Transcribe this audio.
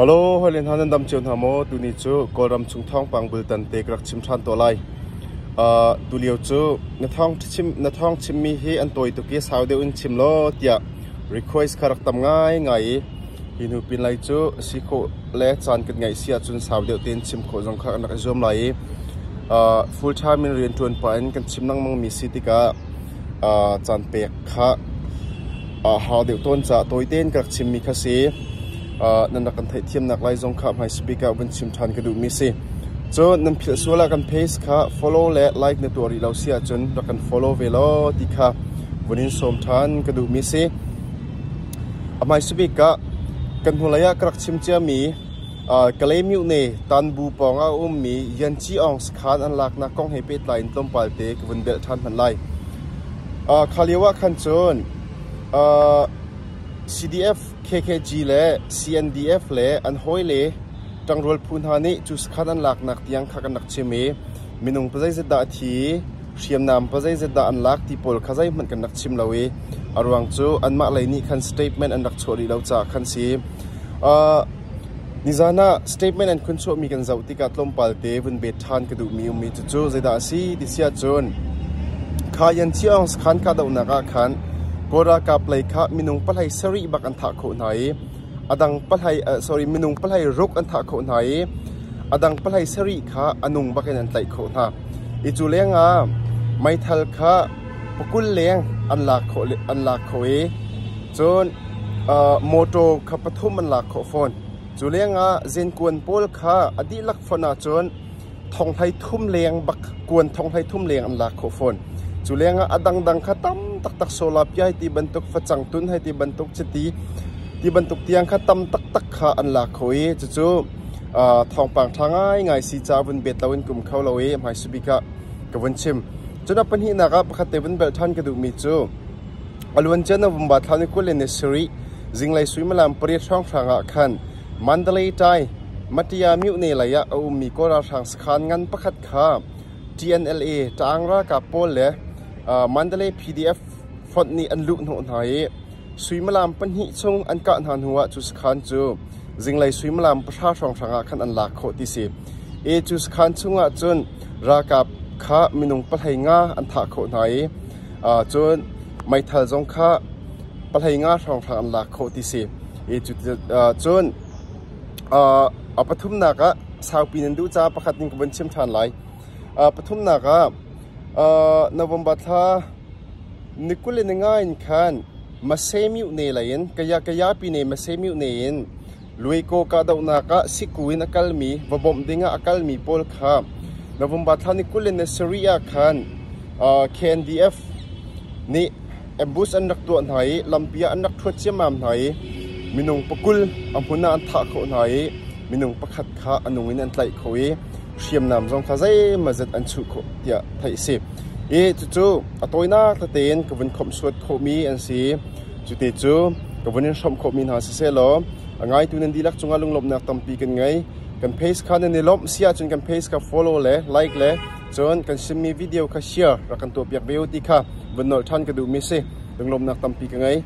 Hello, hoi len han dam cio hna maw? Tuni cu Kawlram chung thawngpang bultan te ka rak chim ṭhan tuah lai. Tulio cu na thawng chim na thawng chimmi hi an tawi tuk i sau deuh in chim law tiah request kha rak tam ngai ngai i hi hnu pin lai cu si khawh le caan kan ngaih si ahcun sau deuh tein chim khawh zong kha kan rak i zuam lai i full time in rian ṭuan pah in kan chim lengmang mi si tikah caan pek kha hau deuh tawn caah tawi tein ka rak chimmi kha si. Nan rak kan theihthiamnak lai zong kha hmai speaker ah vun chim ṭhan ka duhmi si. Cun nan philh sual ah kan page kha follow le like na tuah rih lo si ahcun rak kan follow ve law ti kha vun in sawm ṭhan ka duhmi si. A hmaisa bik ah kan hnulei ah ka rak chim ciami Kalaymyo ne Tanbu pawng ah a ummi Yanci Aung sakhan an laknak kong he pehtlai in tlawmpal te ka vun belh ṭhan hmanh lai. Kha lio ah khan cun CDF, KKG le CNDF le an hawile ṭangrual phu hna nih cu sakhan an laknak tiang kha kan rak chim i minung pazeizat dah a thi, hriamnam pazeizat dah an lak ti pawl kha zeihmanh kan rak chim lo i a ruang cu anmah lei nih khan statement an rak chuah rih lo caah khan si. Nizan ah statement an khun chuahmi kan zoh tikah tlawmpal te vun bet ṭhan ka duhmi ummi cucu zeidah a si ti si ahcun kha Yan Chiaung sakhan kahdohnak ah khan Kawl ralkap lei kha minung pahlei sarih bak an thah khawh hna i a dang pahlei sorry minung pahlei ruk an thah khawh hna i a dang pahlei sarih kha a nung bak in an tlaih khawh hna. I cu lengah meithal kha pakul leng an lak khawh an lak khawh i cun motor kha pathum an lak khawh fawn. Cu lengah zenkuan pawl kha a dihlak fonh ahcun thonghlei thum leng bak kuan thonghlei thum leng an lak khawh fawn. Cu lengah a dangdang kha tam taktak solar piai ti bantuk facang tun hei ti bantuk chiti ti bantuk tiang kha tam taktak kha an lak kho i cucu thawngpang ṭha ngaingai si caah vun bet loin kum kho lo i hmaisabik ah ka vun chim. Cun a pahnihnak ah pakhat te vun belh ṭhan ka duhmi cu A luancia November thla ni 20 le ni sarih zinglei suimilam pariat hrawnghrang ah khan Mandalay Tai Matia myone lei ah a ummi Kawl ralhrang sakhan ngan pakhat kha TNLA Taang ralkap pawl le Mandalay PDF fonh nih an luhhnawh hna i suimilam pahnih chung an kah hna hnu ah cu sakhan cu zinglei suimilam pahra hrawnghrang ah khan an lak khawh ti si. I cu sakhan chung ah cun ralkap kha minung pahlei nga an thah khawh hna i Cun meithal zong kha pahlei nga hrawnghrang an lak khawh ti si. I cun a pathumnak ah saupi nan duh caah pakhat in ka vun chim ṭhan lai. Pathumnak ah November thla ni 20 le ni nga in khan Masemyuhne lei in Kaya Kayapine Masemyuhne in Luaikaw kahdohnak ah siku in a kalmi, va bawmh dingah a kalmi pawl kha November thla ni 20 le ni sarih ah khan KNDF nih ambush an rak tuah hna i lampi ah an rak ṭhuat ciammam hna i minung pakul a hmun ah an thah khawh hna i minung pakhat kha a nung in an tlaih khawh i hriamnam zong kha zeimawzat an chuh khawh tiah theih a si. I cucu a tawinak tete in ka vun khawmhsuat khawhmi an si. Cute cu ka vun in hrawmh khawhmi hna siseh law a ngaitu nan dihlak cungah lunglawmhnak tampi kan ngei. Kan page kha nan i lawmh si ahcun kan page kha follow le like le cun kan simmi video kha share rak kan tuahpiak ve u ti kha vun nolh ṭhan ka duhmi si. Lunglawmhnak tampi ka ngei.